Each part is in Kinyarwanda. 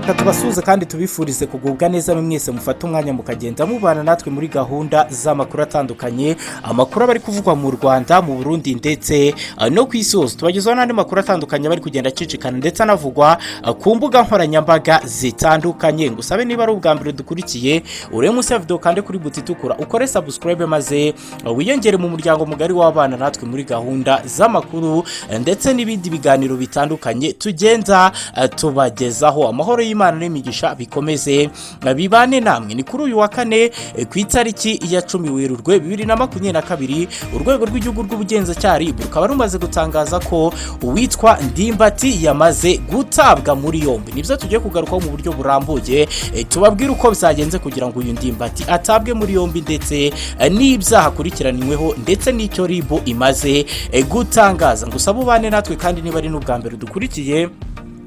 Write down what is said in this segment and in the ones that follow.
Reka tubasuhuze kandi tubifurize kugubwa neza mwese mufate umwanya mukagenda mubana natwe muri gahunda z'amakuru atandukanye, amakuru aba ari kuvugwa mu Rwanda, mu Burundi ndetse no ku isi hose. Tubagezaho n'andi makuru atandukanye bari kugenda acicikana ndetse anavugwa ku mbuga nkoranyambaga zitandukanye. Ngusabe niba ari ubwa mbere dukurikiye, urebe munsi ya video kandi kuri buto itukura ukore subscribe, maze wiyongere mu muryango mugari w'abana natwe muri gahunda z'amakuru ndetse n'ibindi biganiro bitandukanye tugenda tubagezaho. Amahoro y'Imana n'imigisha bikomeze bibane namwe. Ni kuri uyu wa kane ku itariki ya 10 Werurwe 2022, Urwego rw'Igihugu rw'Ubugenzacyaha RIB rukaba rumaze gutangaza ko uwitwa Ndimbati yamaze gutabwa muri yombi. Nibyo tugiye kugarukaho mu buryo burambuye, tubabwire uko byagenze kugira ngo uyu Ndimbati atabwe muri yombi, ndetse n'ibyaha akurikiranyweho, ndetse n'icyo RIB imaze gutangaza. Ngo usabe ubane natwe, kandi niba ari n'ubwa mbere dukurikiye,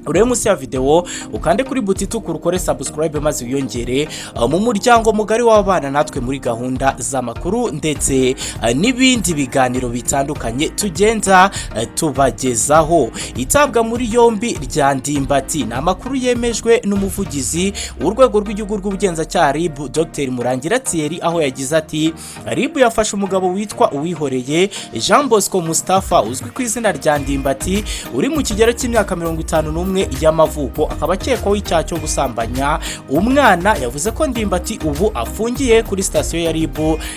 urebe munsi ya video ukande kuri buto itukura ukore subscribe, maze wiyongere mu muryango mugari w'abana natwe muri gahunda z'amakuru ndetse n'ibindi biganiro bitandukanye tugenda tubagezaho. Itabwa muri yombi rya Ndimbati ni amakuru yemejwe n'umuvugizi w'Urwego rw'Igihugu rw'Ubugenzacyaha RIB, Dr Murangira Thierry, aho yagize ati: "RIB yafashe umugabo witwa Uwihoreye Jean Bosco Mustafa uzwi ku izina rya Ndimbati, uri mu kigero cy'imyaka 51 y'amavuko, akaba akekwaho icyaha cyo gusambanya umwana." Yavuze ko Ndimbati ubu afungiye kuri sitasiyo ya RIB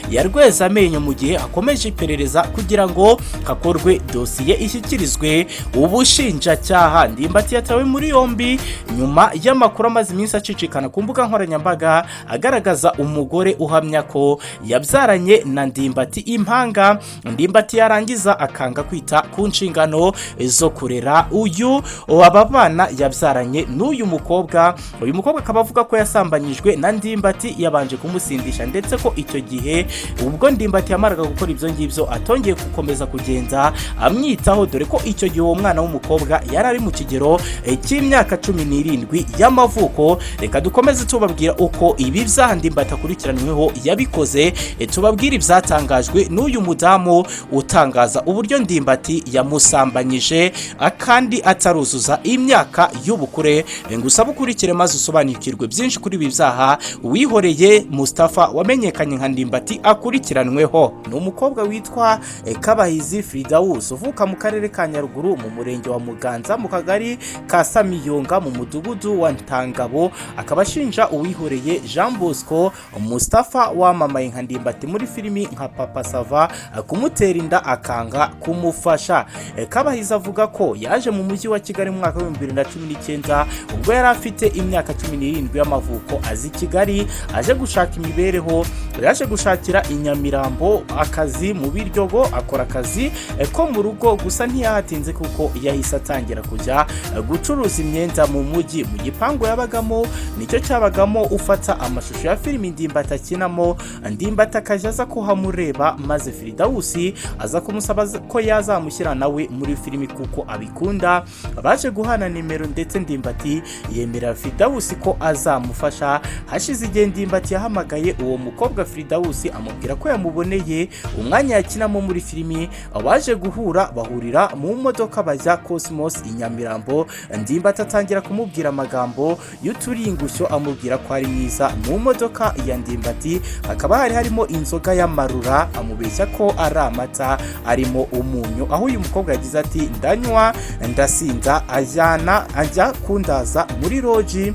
ya Rwezamenyo mu gihe hakomeje iperereza kugira ngo hakorwe dosiye ishyikirizwe ubushinjacyaha. Ndimbati yatawe muri yombi nyuma y'amakuru amaze iminsi acicikana ku mbuga nkoranyambaga agaragaza umugore uhamya ko yabyaranye na Ndimbati impanga, Ndimbati yarangiza akanga kwita ku nshingano zo kurera uyu aba bana yabyaranye n'uyu mukobwa. Uyu mukobwa akaba avuga ko yasambanyijwe na Ndimbati yabanje kumusindisha, ndetse ko icyo gihe ubwo Ndimbati yamaraga gukora ibyo ngibyo atongeye gukomeza kugenda amwitaho, dore ko icyo gihe uwo mwana w'umukobwa yari ari mu kigero cy'imyaka 17 y'amavuko. Reka dukomeze tubabwira uko ibi byaha Ndimbati akurikiranyweho yabikoze, tubabwire ibyatangajwe n'uyu mudamu utangaza uburyo Ndimbati yamusambanyije kandi ataruzuza imyaka y'ubukure. Ngo usabe ukurikire maze usobanukirwe byinshi kuri ibi byaha Uwihoreye Mustafa wamenyekanye nka Ndimbati akurikiranweho. Ni umukobwa witwa Kabahizi Fridawus uvuka mu Karere ka Nyaruguru, mu Murenge wa Muganza, mu Kagari ka Samiyonga, mu Mudugudu wa Ntangabo, akaba ashinja Uwihoreye Jean Bosco Mustafa wamamaye nka Ndimbati muri filimi nka Papa Sava kumutera inda akanga kumufasha. Kabahizi avuga ko yaje mu Mujyi wa Kigali mu mwaka wa 2019 ubwo yari afite imyaka 17 y'amavuko, azi Kigali aje gushaka imibereho. Yaje gushakira i Nyamirambo akazi mu Biryogo, akora akazi ko mu rugo gusa ntiyahatinze kuko yahise atangira kujya gucuruza imyenda mu mujyi. Mu gipangu yabagamo nicyo cyabagamo ufata amashusho ya filimi Ndimbati akinamo. Ndimbati akajya aza kuhamureba, maze Firidawusi aza kumusaba ko yazamushyira nawe muri filimi kuko abikunda. Baje guhana nimero, ndetse Ndimbati yemerera Firidawusi ko azamufasha. Hashize igihe Ndimbati yahamagaye uwo mukobwa Firidawusi, amubwira ko yamuboneye umwanya yakinamo muri filimi. Baje guhura, bahurira mu modoka bajya Cosmos i Nyamirambo. Ndimbati atangira kumubwira amagambo y'uturingushyo, amubwira ko ari mwiza. Mu modoka ya Ndimbati hakaba hari harimo inzoga y'amarura, amubeshya ko ari amata arimo umunyu, aho uyu mukobwa yagize ati: "Ndanywa ndasinda, ajyana ajya kundaza muri lodge."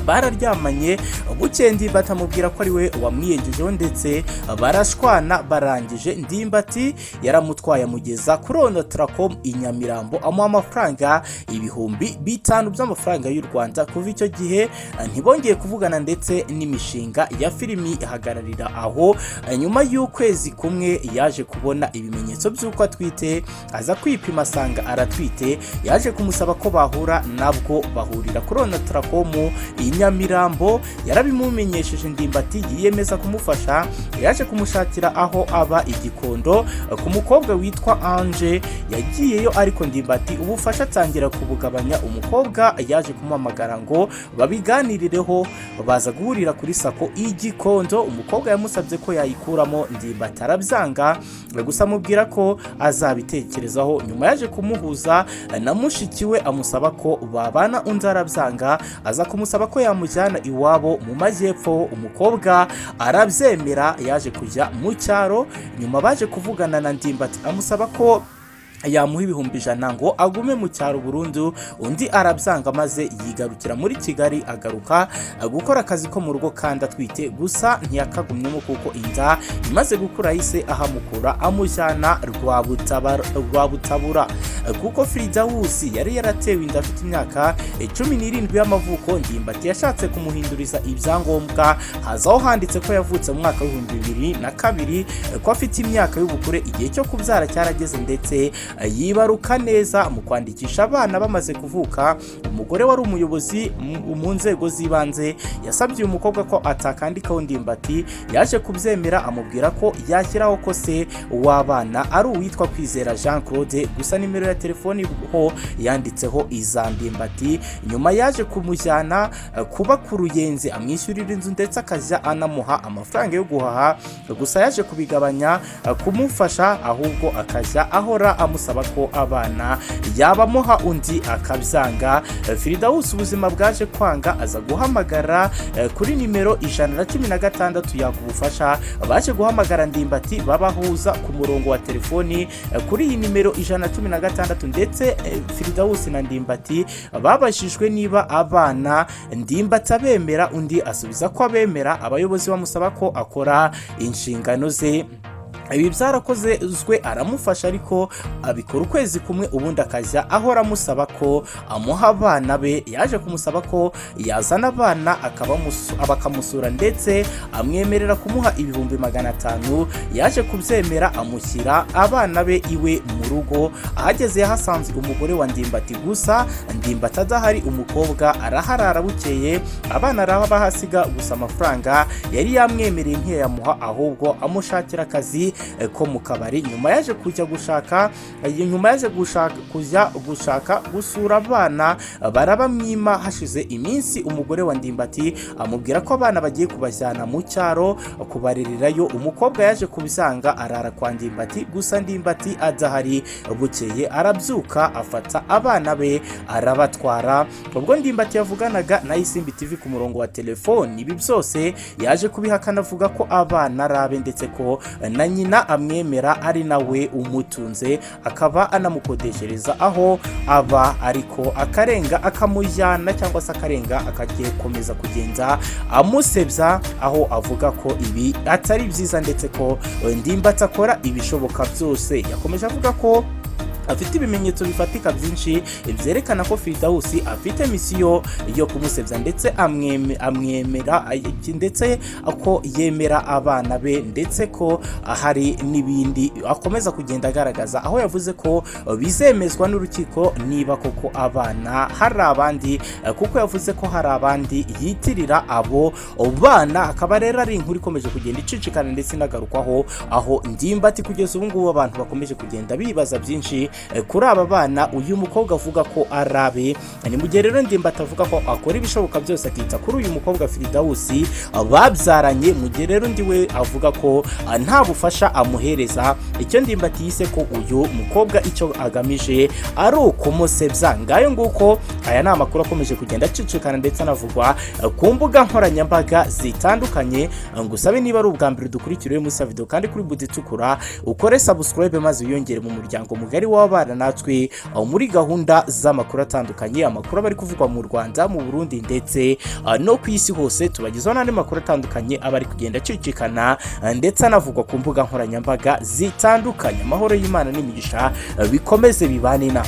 Bararyamanye, bukeye Ndimbati amubwira ko ari we wamwiyengejeho, ndetse barashwana. Barangije Ndimbati yaramutwaye amugeza kuri Onatracom i Nyamirambo, amuha amafaranga 5000 by'amafaranga y'u Rwanda. Kuva icyo gihe ntibongeye kuvugana, ndetse n'imishinga ya filimi ihagararira aho. Nyuma y'ukwezi kumwe yaje kubona ibimenyetso by'uko atwite, aza kwipima asanga aratwite. Yaje kumusaba ko bahura, nabwo bahurira kuri Onatracom i I Nyamirambo yarabimumenyesheje, Ndimbati yiyemeza kumufasha. Yaje kumushakira aho aba i Gikondo ku mukobwa witwa Ange. Yagiyeyo ariko Ndimbati ubufasha atangira kubugabanya. Umukobwa yaje kumuhamagara ngo babiganirireho, baza guhurira kuri SACCO i Gikondo. Umukobwa yamusabye ko yayikuramo, Ndimbati arabyanga, gusa amubwira ko azabitekerezaho. Nyuma yaje kumuhuza na mushiki we, amusaba ko babana, undi arabyanga, aza kumusaba ko yamujyana iwabo mu majyepfo, umukobwa arabyemera. Yaje kujya mu cyaro. Nyuma baje kuvugana na Ndimbati, amusaba ko yamuha 100,000 ngo agume mu cyaro burundu, undi arabyanga, maze yigarukira muri Kigali, agaruka gukora akazi ko mu rugo kandi atwite. Gusa ntiyakagumyemo kuko inda imaze gukura yahise ahamukura, amujyana Rwabutabura, kuko Firidawusi yari yaratewe inda afite imyaka 17 y'amavuko. Ndimbati yashatse kumuhinduriza ibyangombwa, hazaho handitse ko yavutse mu mwaka wa 2002, ko afite imyaka y'ubukure. Igihe cyo kubyara cyarageze, ndetse yibaruka neza. Mu kwandikisha abana bamaze kuvuka, umugore wari umuyobozi mu nzego z'ibanze yasabye uyu mukobwa ko atakandikaho Ndimbati. Yaje kubyemera, amubwira ko yashyiraho ko se w'abana ari uwitwa Kwizera Jean Claude, gusa nimero ya telefoni ho yanditseho iza Ndimbati. Nyuma yaje kumujyana kuba ku Ruyenzi, amwishyurira inzu, ndetse akajya anamuha amafaranga yo guhaha. Gusa yaje kubigabanya kumufasha, ahubwo akajya ahora amusaba ko abana yabamuha, undi akabyanga. Firidawusi ubuzima bwaje kwanga, aza guhamagara kuri nimero 116 yaka ubufasha. Baje guhamagara Ndimbati, babahuza ku murongo wa telefoni kuri iyi nimero 116, ndetse Firidawusi na Ndimbati babajijwe niba abana Ndimbati abemera, undi asubiza ko abemera. Abayobozi bamusaba ko akora inshingano ze. Ibi byarakozwe, aramufasha, ariko abikora ukwezi kumwe, ubundi akajya ahora amusaba ko amuha abana be. Yaje kumusaba ko yazana abana bakamusura, ndetse amwemerera kumuha 500,000. Yaje kubyemera, amushyira abana be iwe mu rugo. Ahageze yahasanze umugore wa Ndimbati, gusa Ndimbati adahari. Umukobwa araharara, bukeye abana arabahasiga, gusa amafaranga yari yamwemereye ntiyayamuha, ahubwo amushakira akazi ko mu kabari. Nyuma yaje gushaka kujya gushaka gusura abana, barabamwima. Hashize iminsi umugore wa Ndimbati amubwira ko abana bagiye kubajyana mu cyaro kubarererayo. Umukobwa yaje kubisanga, arara kwa Ndimbati, gusa Ndimbati adahari. Bukeye arabyuka, afata abana be, arabatwara. Ubwo Ndimbati yavuganaga na Isimbi TV ku murongo wa telefoni, ibi byose yaje kubihakana, avuga ko abana ari abe, ndetse ko na nyina amwemera, ari nawe umutunze, akaba anamukodeshereza aho aba, ariko akarenga akamujyana, cyangwa se akarenga akagikomeza kugenda amusebya, aho avuga ko ibi atari byiza, ndetse ko Ndimbati akora ibishoboka byose. Yakomeje avuga ko afite ibimenyetso bifatika byinshi byerekana ko Firidawusi afite misiyo yo kumusebya, ndetse amwemera, ndetse ko yemera abana be, ndetse ko hari n'ibindi akomeza kugenda agaragaza, aho yavuze ko bizemezwa n'urukiko niba koko abana hari abandi, kuko yavuze ko hari abandi yitirira abo bana. Akaba rero ari inkuru ikomeje kugenda icicikana ndetse inagarukwaho, aho Ndimbati kugeza ubu ngubu abantu bakomeje kugenda bibaza byinshi kuri aba bana uyu mukobwa avuga ko ari abe. Ni mu gihe rero Ndimbati avuga ko akora ibishoboka byose akita kuri uyu mukobwa Firidawusi babyaranye, mu gihe rero undi we avuga ko nta bufasha amuhereza. Icyo Ndimbati yise ko uyu mukobwa icyo agamije ari ukumusebya. Ngayo nguko, aya ni amakuru akomeje kugenda acicikana ndetse anavugwa ku mbuga nkoranyambaga zitandukanye. Ngusabe, niba ari ubwa mbere dukurikira munsi ya video kandi kuri buto itukura, ukore subscribe maze wiyongere mu muryango mugari w'abana natwe muri gahunda z'amakuru atandukanye, amakuru aba ari kuvugwa mu Rwanda, mu Burundi ndetse no ku isi hose. Tubagezaho n'andi makuru atandukanye aba ari kugenda acicikana ndetse anavugwa ku mbuga nkoranyambaga zitandukanye. Amahoro y'Imana n'imigisha bikomeze bibane na